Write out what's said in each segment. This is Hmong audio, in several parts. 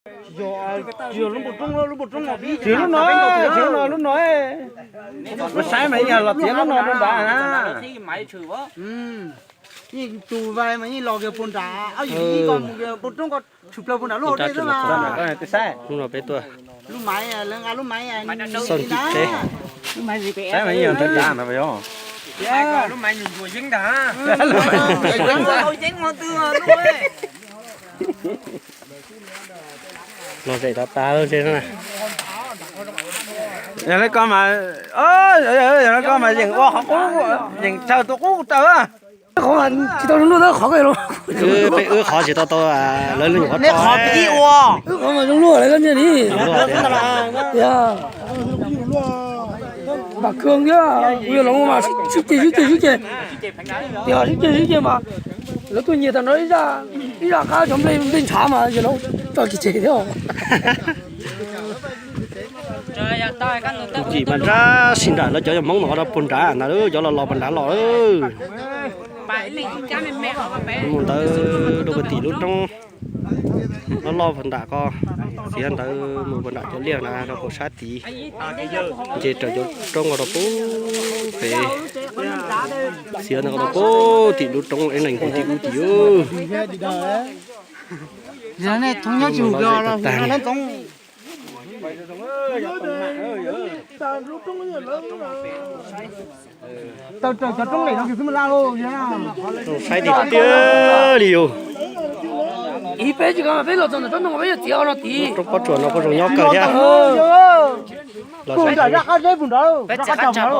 Tsis yog lub npoo roob, lub npoo roob, tsis yog lub no, tsis yog lub no, lub no. Saib mas yog los txiav lub no rau nrad na. Yeej tus vais mas yeej los kiag puag nrad, yus ib ko mus kiag npoo roob ko tshwm plaws puag nrad lub hauv dej xwb mas. Lub no peb tuaj. Lub maiv, lawv nqa lub maiv xauj ncig tsev. Saib mas yeej yog nrad nrad no yog. Lub maiv nyuam ncuav yeeb ntag. Yeeb mo twg lub. Los zem tas tas ze na. Yog li ko mas, yog li ko mas yeem ua qhov qub, yeem tsawg tua qub tsawg. Qhov tsis tau zoo luaj tab qhov ko los. Peb wb qhov tsis tau tau, lawv nyuam qhuav tso. Wb qhov mas zoo luaj lawv koj niag li. Npam kawg thiab, kuv yog los mas sib ceg sib ceg sib ceg. Tias sib ceg sib ceg mas lawv tuaj nyiag tag nrho ib zaj, ib zaj qab cov nplej ntshav mas yog lawv tso kiag tseg thiab. Tus cim mas nrab sib nram lawv cov yog Hmoob no rau puag nrad ntag, cov los los puag nrad los. Mus ntawd rau puag tim lub roob loj loj puag nram ko, txiav ntawd mus puag nram cov liaj na rau puag sab tid, nce raws cov roob ko rau puag pem, txiav ntawd ko rau puag tim lub roob ib neeg hu tim ub tim. Tag tag. Saib tiag tiag li yus. Ib peb tsis ko peb los txog ntawm tsob ntoo peb yuav txiav no tid. Roob pob tsuas no kuj zoo nyob kawg thiab. Peb txiav qab tsawg.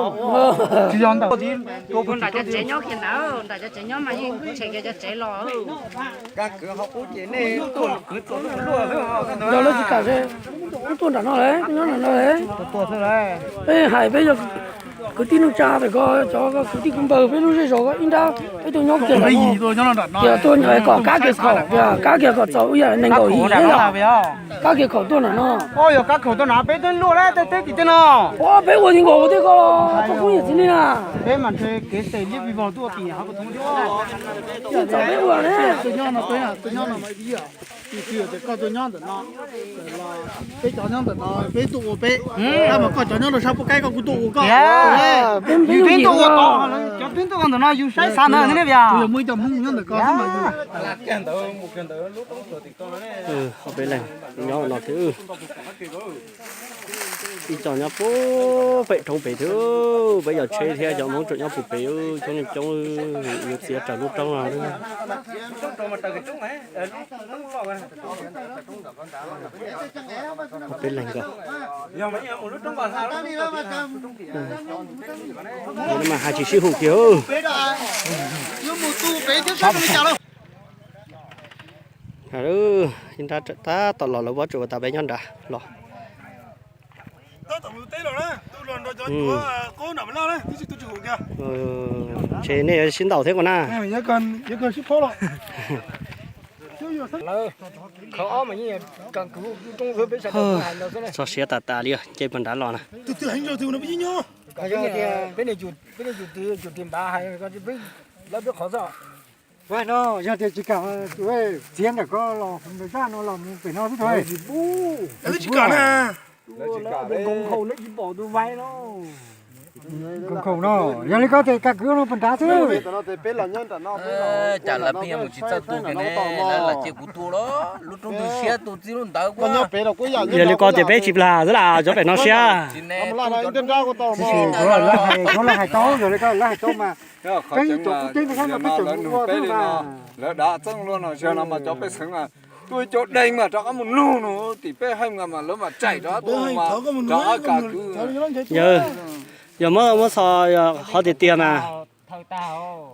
Nram cov tsev nyob kiag ntawd, nram cov tsev nyob mas yeej tshem kiag cov tsev los. Yog lawv tsis kam, wb tuaj nram no lawm, nyob nram no lawm. Peb hais peb yog kwv tij neej tsa ntawm ko, cov kwv tij kwv npawg peb lub zej zos ko ib nrab peb tuaj nyob kiag ntawm no. Tias tuaj nyob kom kab kiag khaum, tias kab kiag kom txaus ib yam nees nkaum yim thiab yog kab kiag khaum tuaj nram no. Yog kab khaum tuaj nram peb twb luaj lawm, tej teb tim tej no. Ua peb ua ti nkaus ua tej ko los txog kub yam txiv li na. Peb mas ntshe kev tes liab vij voog tuaj tim hav paus thoob thiab. Txaus peb ua ne. Koj tuaj nyob ntawm no, peb cov nyob ntawm no peb tuaj ua peb, mas koj cov nyob rau sab pub kaib koj kuj tuaj ua koj. Yus twb tuaj ua tod, cov twb tuaj ua ntawm no yus saib xav ntawd ne. Yus muaj ib co Hmoob nyob ntawm ko xwb mas yus. Peb leeg nyob no thiab. Ib co nyob puag pem roob pem thiab, peb yog tsheb thiab cov Hmoob tseem nyob puag pem, coob coob, yuav txiav raws lub roob no. Peb leeg ko mas hais tsis sib hum kiag. Nrab tab tom los lawv pob tsuas tas peb nyob nrad los. Ntshe nej sib ntaus thiab ko na. Txog siav tas tas li, nce puag nrad los na. Yog tias tsis kam, txiav ntawm ko los zaj no los mus pem no xwb. Khoom no, yog li ko ces kab kwv no puag nrad xwb. Cas lawv pheej yuav mus tsis txawj tua kiag ne, lawv lam cia kuv tua los lub roob twg siab tua txij lub ntawd. Yog li ko ces peb tsis plag xwb las, cov pem no siab. Tsis, kuv los hais tau, yog li ko lawv hais tau mas peb cov kuv teb no peb tseem ua xwb mas. Lawv dav txeeb luaj no, zaum no mas cov pej xeem mas tuaj ib co deeg mas rov qab mus nug no tim peb heej mas lawv mas tsaim rov qab tuaj mas rov qab kab kwv. Yawg, yog muab, muab xo qhov tiag tiag mas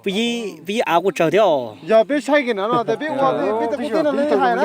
peb yib av kuj tsawg thiab os. Yog peb saib kiag no no peb ua peb tej kuv teb no peb hais na.